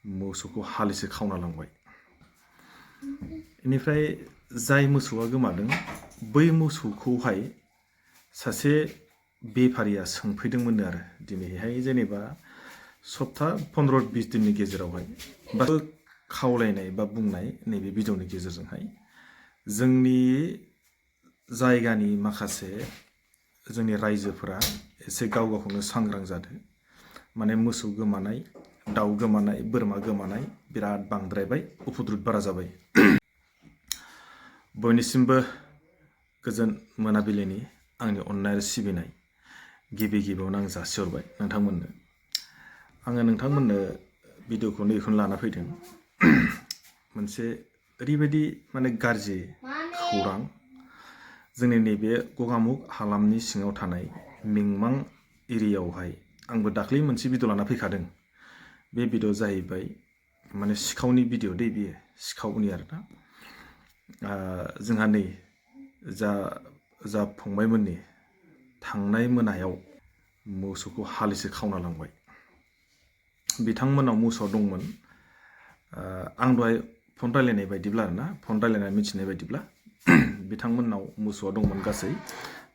मोसौखौ हालिसे खावना लांबाय। बेनिफ्राय जाय मोसौआ गोमादों बै मोसौखौहाय सासे बेफारिया सोंफैदोंमोननो आरो दिनैहाय जेनेबा सप्ता 15-20 दिननि गेजेरावहाय बा खावलायनाय बा बुंनाय नैबे भिडिअनि गेजेरजोंहाय जोंनि जायगानि माखासे जोंनि रायजोफोरा एसे गाव गावखौनो सांग्रां जादों। माने मोसौ गोमानाय, दाउ गोमानाय, बोरमा गोमानाय बिराद बांद्रायबाय, उपद्रुत बारा जाबाय। बयनिसिमबो गोजोन मोनाबिलिनि आंनि अननाय आरो सिबिनाय गिबियावनो आं जासिहरबाय नोंथांमोननो। आङो नोंथांमोननो भिडिअखौ नैखौनो लाना फैदों। मोनसे ओरैबायदि माने गाज्रि खौरां जोंनि नैबे गगामुग हालामनि सिङाव थानाय मिंमां एरियायावहाय आंबो दाख्लै मोनसे भिडिअ लाना फैखादों। बे भिडिअ जाहैबाय माने सिखावनि भिडिअ दै बेयो सिखावनि आरोना। जोंहा नै जा फंबायमोननि थांनाय मोनायाव मोसौखौ हालिसे खावना लांबाय। बिथांमोनाव मोसौआ दंमोन। आं दहाय फन रायलायनाय बायदिब्ला आरोना, फन रायलायनाय मिथिनाय बायदिब्ला बिथांमोनाव मोसौआ दंमोन गासै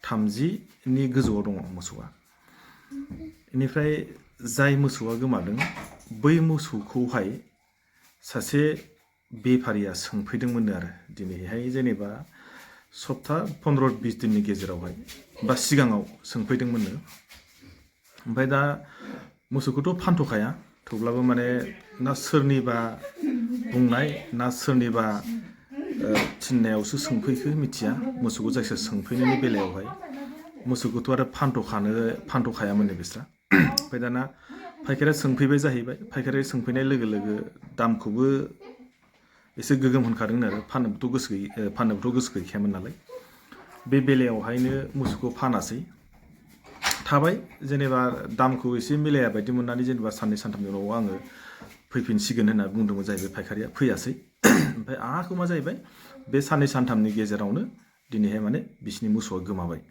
30नि गोजौआव दङ मोसौआ। बेनिफ्राय जाय मोसौआ गोमादों बै मोसौखौहाय सासे बेफारिया सोंफैदोंमोननो आरो दिनैहाय जेनेबा सप्ता 15-20 दिननि गेजेरावहाय बा सिगाङाव सोंफैदोंमोननो। ओमफ्राय दा मोसौखौथ' फानथ'खाया, थेवब्लाबो माने ना सोरनिबा बुंनाय ना सोरनिबा थिननायावसो सोंफैखो मिथिया। मोसौखौ जायखिया सोंफैनायनि बेलायावहाय मोसौखौथ' आरो फानथ'खायामोननो बिस्रा। ओमफ्राय दाना फायखारिया सोंफैबाय जाहैबाय। फायखारिया सोंफैनाय लोगो लोगो दामखौबो एसे गोगोम होनखादोंनो आरो फाननोबोथ' गोसो गैखायामोन नालाय। बे बेलायावहायनो मोसौखौ फानासै थाबाय। जेनेबा दामखौ एसे मिलाया बायदि मोननानै जेनेबा साननै सानथामनि उनाव आङो फैफिनसिगोन होनना बुंदोंमोन जाहैबाय फायखारिया, फैयासै। ओमफ्राय आंखौ मा जाहैबाय बे साननै सानथामनि गेजेरावनो दिनैहाय माने बिसिनि मोसौआ गोमाबाय।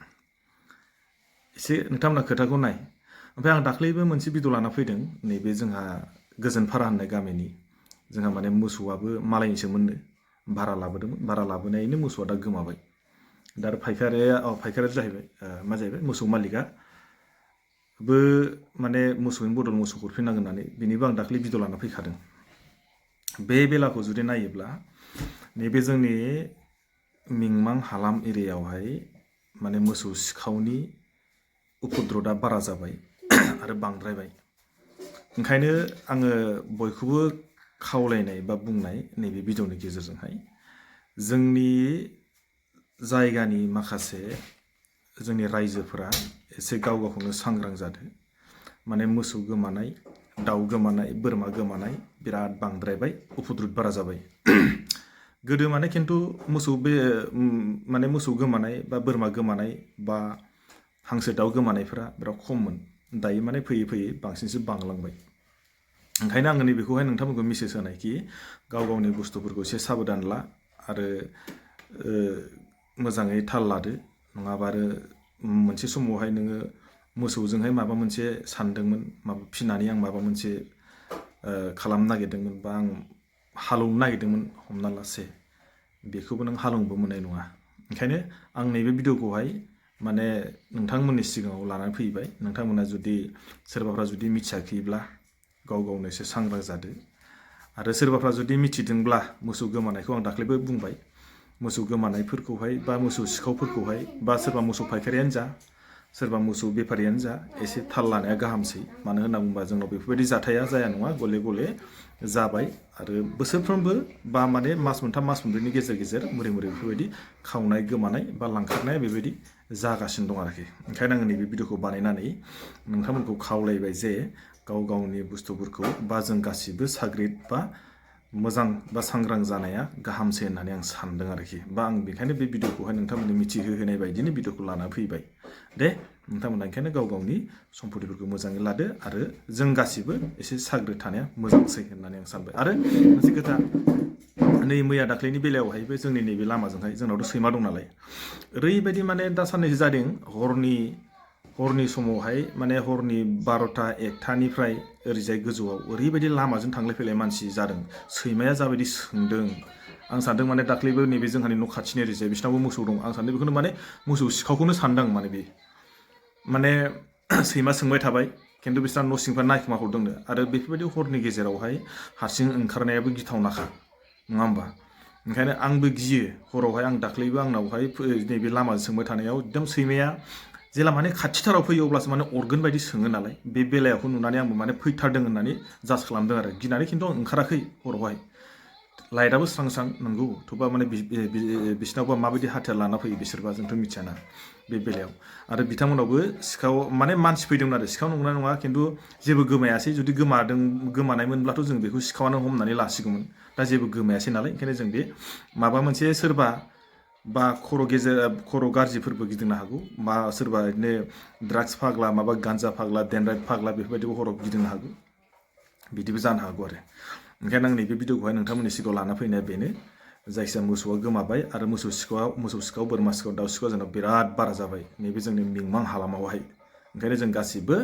एसे नोंथांमोना खोथाखौ नाय। ओमफ्राय आं दाख्लैबो मोनसे भिडिअ लाना फैदों। नैबे जोंहा गोजोनफारा होननाय गामिनि जोंहा माने मोसौआबो मालायनिसोमोननो, भारा लाबोदोंमोन। भारा लाबोनायनो मोसौआ दा गोमाबाय। दा आरो फायखारिया जाहैबाय मा जाहैबाय मोसौ मालिकआ बो माने मोसौनि बदल मोसौ हरफिननांगोन होननानै बिनिबो आं दाख्लै भिडिअ लाना फैखादों। बे बेलाखौ जुदि नायोब्ला नैबे जोंनि मिंमां हालाम एरियायावहाय माने मोसौ सिखावनि उपद्रतआ बारा जाबाय आरो बांद्रायबाय। ओंखायनो आङो बयखौबो खावलायनाय बा बुंनाय नैबे भिडिअनि गेजेरजोंहाय जोंनि जायगानि माखासे जोंनि रायजोफोरा एसे गाव गावखौनो सांग्रां जादों। माने मोसौ गोमानाय, दाउ गोमानाय, बोरमा गोमानाय बिराद बांद्रायबाय, उपद्रुत बारा जाबाय। गोदो माने खिन्थु मोसौ गोमानाय बा बोरमा गोमानाय बा हांसो दाउ गोमानायफोरा बिराद खममोन। दायो माने फैयै फैयै बांसिनसो बांलांबाय। ओंखायनो आङो नैबेखौहाय नोंथांमोनखौ मेसेज होनायखि गाव गावनि बुस्थुफोरखौ एसे साबधान ला आरो मोजाङै थाल लादो। नङाबा आरो मोनसे समावहाय नोङो मोसौजोंहाय माबा मोनसे सानदोंमोन, फिनानै आं माबा मोनसे खालामनो नागिरदोंमोन बा आं हालौनो नागिरदोंमोन हमना लासे, बेखौबो नों हालौनोबो मोननाय नङा। ओंखायनो आं नैबे भिडिअखौहाय माने नोंथांमोननि सिगाङाव लानानै फैबाय। नोंथांमोना जुदि सोरबाफ्रा जुदि मिथियाखैब्ला गाव गावनो एसे सांग्रां जादो। आरो सोरबाफ्रा जुदि मिथिदोंब्ला मोसौ गोमानायखौ आं दाख्लैबो बुंबाय, मोसौ गोमानायफोरखौहाय बा मोसौ सिखावफोरखौहाय बा सोरबा मोसौ फायखारियानो जा सोरबा मोसौ बेफारियानो जा एसे थाल लानाया गाहामसै। मानो होनना बुङोबा जोंनाव बेफोरबायदि जाथाया जाया नङा, गले गले जाबाय। आरो बोसोरफ्रोमबो बा माने मास मोनथाम मास मोनब्रैनि गेजेर मुरे बेफोरबायदि खावनाय गोमानाय बा लांखारनाय बेबायदि जागासिनो दं आरोखि। ओंखायनो आङो नैबे भिडिअखौ बानायनानै नोंथांमोनखौ खावलायबाय जे गाव गावनि बुस्थुफोरखौ बा जों गासिबो साग्रिद बा मोजां बा सांग्रां जानाया गाहामसै होननानै आं सानदों आरोखि। बा आं बेखायनो बे भिडिअखौहाय नोंथांमोननो मिथिहोनाय बायदिनो भिडिअखौ लाना फैबाय। दे नोंथांमोना ओंखायनो गाव गावनि सम्पतिफोरखौ मोजाङै लादो आरो जों गासिबो एसे साग्रिद थानाया मोजांसै होननानै आं सानबाय। आरो मोनसे खोथा, नै मैया दाख्लैनि बेलायावहायबो जोंनि नैबे लामाजोंहाय जोंनावथ' सैमा दं नालाय, ओरैबायदि माने दा साननैसो जादों हरनि हरनि समावहाय माने हरनि 12टा 1टानिफ्राय ओरैजाय गोजौआव ओरैबायदि लामाजों थांलाय फैलाय मानसि जादों सैमाया जाबायदि सोंदों आं सानदों माने दाख्लैबो नैबे जोंहानि न' खाथिनि ओरैजाय बिसिनावबो मोसौ दं आं सानदों बेखौनो माने मोसौ सिखावखौनो सानदों माने बे माने सैमा सोंबाय थाबाय खिन्थु बिस्रा न' सिंफ्रा नायखोमा हरदोंनो आरो बेफोरबायदि हरनि गेजेरावहाय हारसिं ओंखारनायाबो गिथावनाखा नङा होमबा ओंखायनो आंबो गियो हरावहाय आं दाख्लैबो आंनावहाय नैबे लामाजों सोंबाय थानायाव एकदम सैमाया जेला माने खाथिथाराव फैयो अब्लासो माने अरगोन बायदि सोङो नालाय बे बेलायावखौ नुनानै आंबो माने फैथारदों होननानै जाज खालामदों आरो गिनानै खिन्थु आं ओंखाराखै हरावहाय लाइटआबो स्रां स्रां नंगौ थेवबा माने बिसिनावबा माबायदि हाथियार लाना फैयो बिसोरबा जोंथ' मिथियाना बे बेलायाव आरो बिथांमोनावबो सिखाव माने मानसि फैदोंमोन आरो सिखाव नंगौना नङा खिन्थु जेबो गोमायासै जुदि गोमानायमोनब्लाथ' जों बेखौ सिखावानो हमनानै लासिगौमोन दा जेबो गोमायासै नालाय ओंखायनो जों बे माबा मोनसे सोरबा बा खर' गाज्रिफोरबो गिदिंनो हागौ बा सोरबा बिदिनो ड्राग्स फाग्ला माबा गान्जा फाग्ला डेनड्राइट फाग्ला बेफोरबायदिबो हराव गिदिंनो हागौ बिदिबो जानो हागौ आरो ओंखायनो आं नैबे भिडिअखौहाय नोंथांमोननि सिगाङाव लाना फैनाया बेनो जायखिजाया मोसौआ गोमाबाय आरो मोसौ सिखाव बोरमा सिखाव दाउ सिखाव जोंनाव बिराद बारा जाबाय नैबे जोंनि मिंमां हालामावहाय ओंखायनो जों गासिबो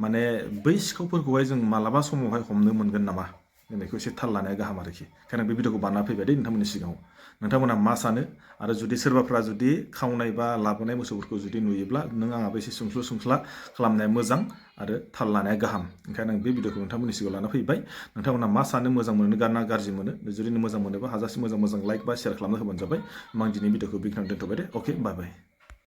माने बै सिखावफोरखौहाय जों मालाबा समावहाय हमनो मोनगोन नामा बेखौ एसे थाल लानाया गाहाम आरोखि ओंखायनो बे भिडिअखौ बानायना फैबाय दे नोंथांमोननि सिगाङाव नोंथांमोना मा सानो आरो जुदि सोरबाफ्रा जुदि खावनाय बा लाबोनाय मोसौफोरखौ जुदि नुयोब्ला नों आंहाबो एसे सुंस्ला खालामनाया मोजां आरो थाल लानाया गाहाम ओंखायनो आं बे भिडिअखौ नोंथांमोननि सिगाङाव लाना फैबाय नोंथांमोना मा सानो मोजां मोनो ना गाज्रि मोनो जुदि मोजां मोनोबा हाजासे मोजां लाइक बा शेयार खालामना होबानो जाबाय आं दिनै भिडिअखौ बेखिनियाव दोनथ'बाय दे अके बाय बाय